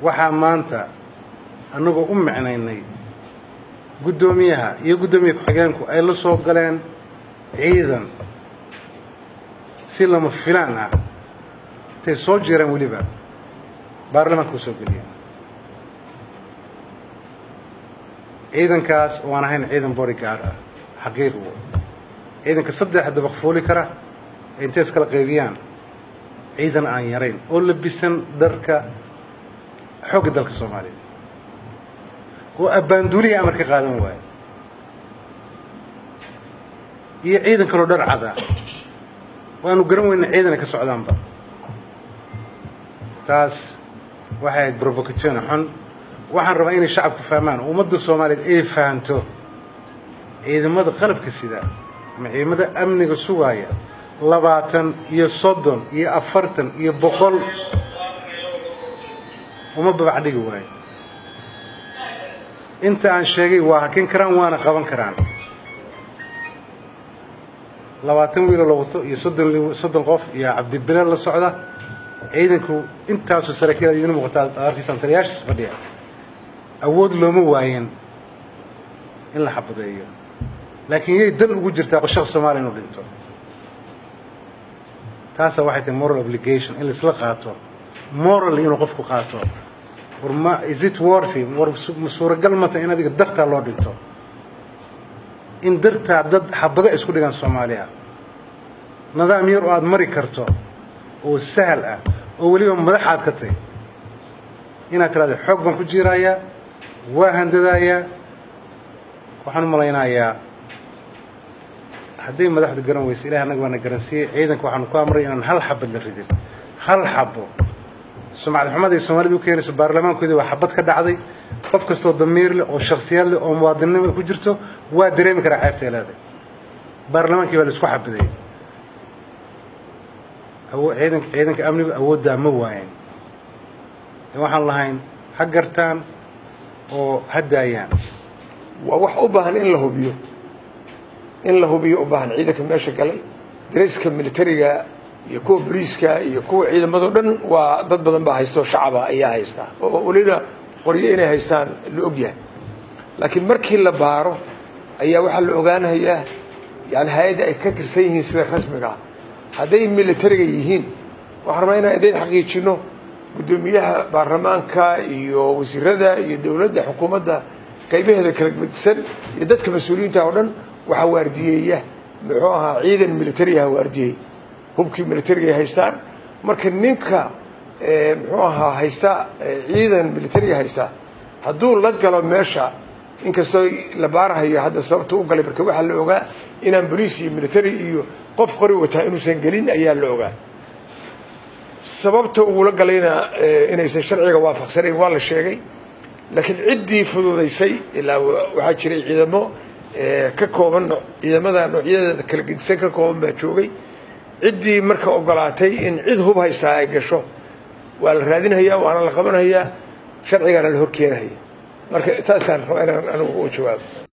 Waxaa maanta annagoo u micnaynay guddoomiyaha iyo guddoomiye ku-xigeenku ay la soo galeen ciidan si lama filaan ah intay soo jireen weliba baarlamaanka u soo geliyeen ciidankaas oo aan ahayn ciidan bodyguard ah. Xaqiiq wo ciidanka 3 dabaq fuuli kara intay iskala qaybiyaan, ciidan aan yarayn oo labisan dharka xoogga dalka Soomaaliyeed oo abbaanduulihii amar ka qaadan waayo iyo ciidan kaloo dhar cada waanu garan weyna ciidan ay ka socdaanba. Taas waxay ahayd provocation xun. Waxaan rabaa inay shacabku fahmaan oo ummadda Soomaaliyeed ay fahanto ciidamada qalabka sida ama ciidamada amniga sugaaya 20 iyo 30 iyo 40 iyo 100 uma babac dhigi waayo. Inta aan sheegay waa hakin karaan waana qaban karaan. 20 wiiloo la wato iyo 30 qof iyo Cabdibile la socda, ciidanku intaasoo saraakiil aad idiin muuqataa aad arkaysaan taliyaashiis fadhiya, awood looma waayen in la xabadeeyo, laakiin yay dan ugu jirtaa qoshada Soomaaliya inuu dhinto? Taasaa waxay tahay moral obligation in laisla qaato, moral inuu qofku qaato. War ma is it worthy? War ma suuragal mata in adiga dartaa loo dhinto, in dartaa dad xabado ay isku dhigaan Soomaaliya? Nidaam yar oo aada mari karto oo sahal ah oo weliba madax aad ka tahy inaad tiraahdo xoog baan ku jiirayaa, waa handadayaa. Waxaan u malaynayaa hadday madaxdu garan weysa, Ilahi annaga waana garansiiyey. Ciidanka waxaanu ku amray inaan hal xabad la ridin, hal xabo. Sumcad xumada ay Soomaalidu u keenayso baarlamaankoodii waa xabad ka dhacday. Qof kastoo damiir leh oo shakhsiyaad leh oo muwaadinnimo ku jirto waa dareemi karaa ceebtay leedahay. Baarlamaankii baa la isku xabadeeyey. Ciidanka amnigu awooddaa ma waayeen, waxaan lahayn ha gartaan oo ha daayaan. Waa wax u baahan in la hubiyo, in la hubiyo u baahan. Ciidanka meesha galay dareyska militariga iyo kuwa boliiska iyo kuwa ciidamadoo dhan waa dad badan baa haysto, shacaba ayaa haystaa oo weliba qoryo inay haystaan la ogyahay. Laakiin markii la baaro ayaa waxaa la ogaanayaa yani hay-adda ay ka tirsan yihiin sida rasmiga ah. Hadday militariga yihiin, waxaan rabnaa inaan idiin xaqiijino guddoomiyaha baarlamaanka iyo wasiirada iyo dowladda xukuumadda qaybaheeda kala gedisan iyo dadka mas-uuliyiinta oo dhan waxaa waardiyeeya muxuu ahaa ciidan militari ah waardiyey, hubkii militariga ay haystaan. Marka ninka muxuu ahaa haysta ciidan militariga haysta hadduu la galo meesha, inkastoo la baarahayo hadda sababta u galay, marka waxaa la ogaa inaan boliis iyo military iyo qof qori wataa inuusan gelin ayaa la ogaa. Sababta ugula galayna inaysan sharciga waafaqsanayn waa la sheegay. Laakiin ciddii fududaysay, ilaa waxaa jiray ciidamo ka kooban ciidamada noocyadeeda kala gedisan ka kooban baa joogay, ciddii marka ogolaatay in cid hub haystaa ay gasho waa la raadinhayaa, waana la qabanhayaa, sharcigaana la horkeenahaya. Marka saasaan rabaa inaan anigu u jawaabo.